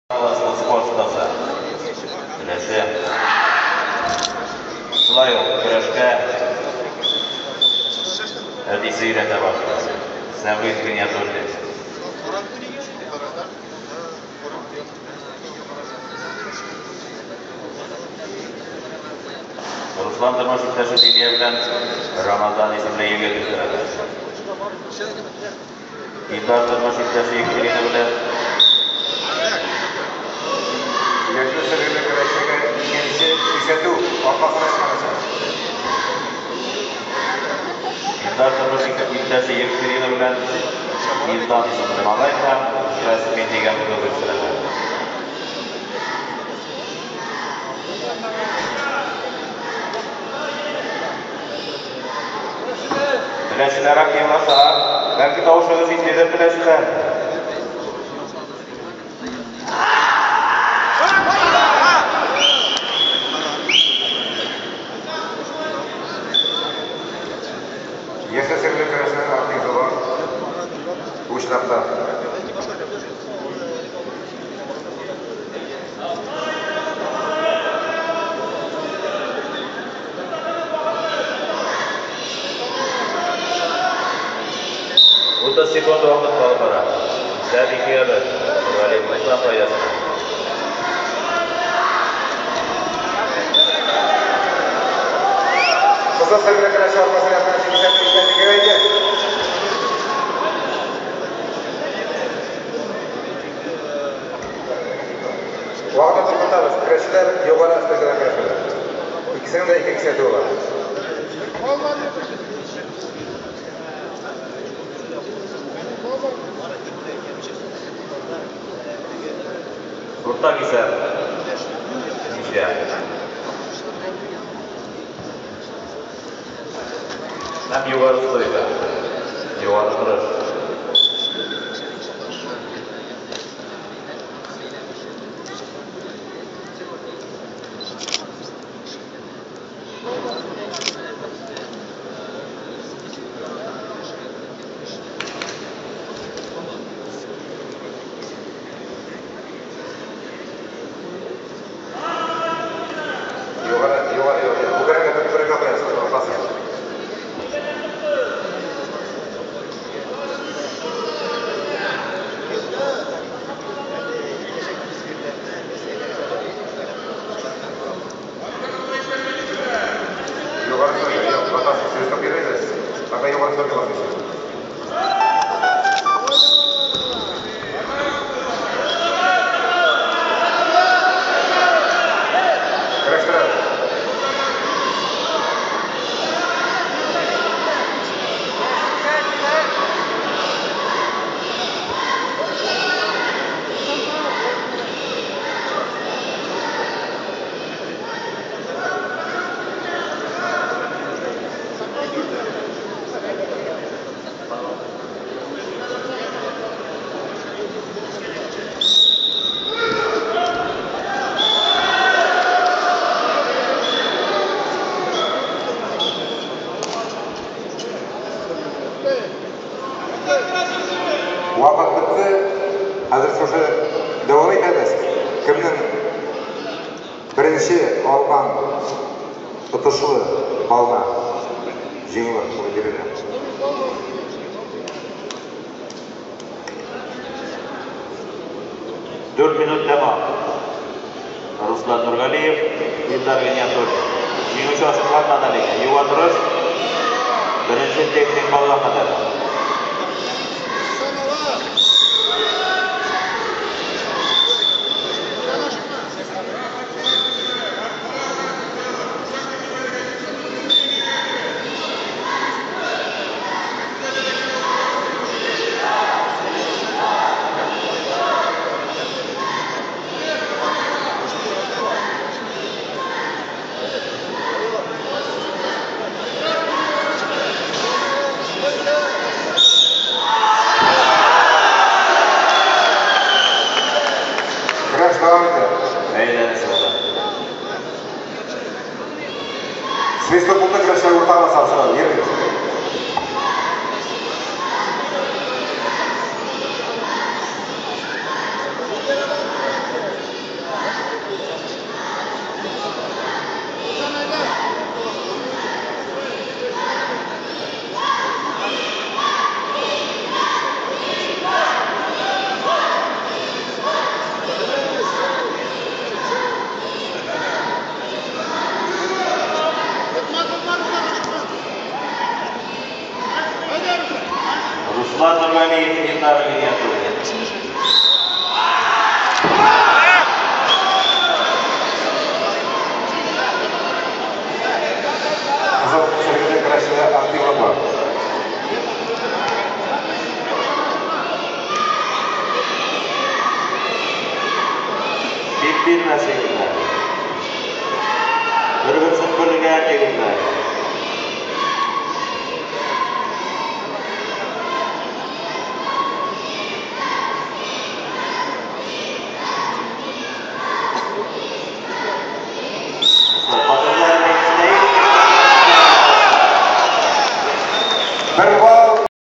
Спорт остасы. Теләче. Шулай ук көрәшкә әтисе өйрәтә башлады. Сәгыйть Гыйниятуллин. Руслан тормыш иптәше Лилия белән Рамазан исемле егет үстерәләр. Илдар тормыш иптәше Екатерина белән Яшел сөргеле көрәшчегә икенче кисәтү, аркасына ышаначак. Илдар тормыш иптәше Екатерина белән Илдан исемле малай һәм Жасмин дигән кыз үстерәләр. Теләчеләр активлаша. Бәлки тавышыгыз җитмидер, теләчеләр. Яшел сөргеле көрәшченең активлыгы бу очракта. 30 секунд вакыт калып бара. Исәп 2-1. Нургалиев Руслан файдасына. Кызыл сөргеле көрәшче аркасына беренче кисәтү икәнлеге әйтә. Вакытны туктатабыз. Көрәшчеләр югары стойкадан көрәшәләр. Икесенең дә ике кисәтүе бар. Уртак исәп. Ничья. Һәм югары стойка. Югары торыш. Югары, югары, югары. Күкрәгә, күкрәгә куясыз, аркасы. Югары стойка, юк, батасыз, свисток бирмибез. Пока югары стойка басмыйсыз. Көрәштерәбез. Вакыт бетте. Хәзер шушы дәвам итәбез. Кемнең беренче алган отышлы балына җиңү бирелә. 4 минут тәмам. Руслан Нургалиев, Илдар Гыйниятуллин. Җиңүче ачыкланмады әлегә. Югары торыш. Беренче техник баллга кадәр. Көрәш дәвам итә. Әйләнеше булды. Свисток булды, көрәшләр уртага басар, сорау, йөрегез. Нургалиев, Илнар Гиниятуллин. Кызыл сөлгеле көрәшчеләр активлыклар. Бил бирмәс егетләр. Бер-берсен бүлгән егетләр.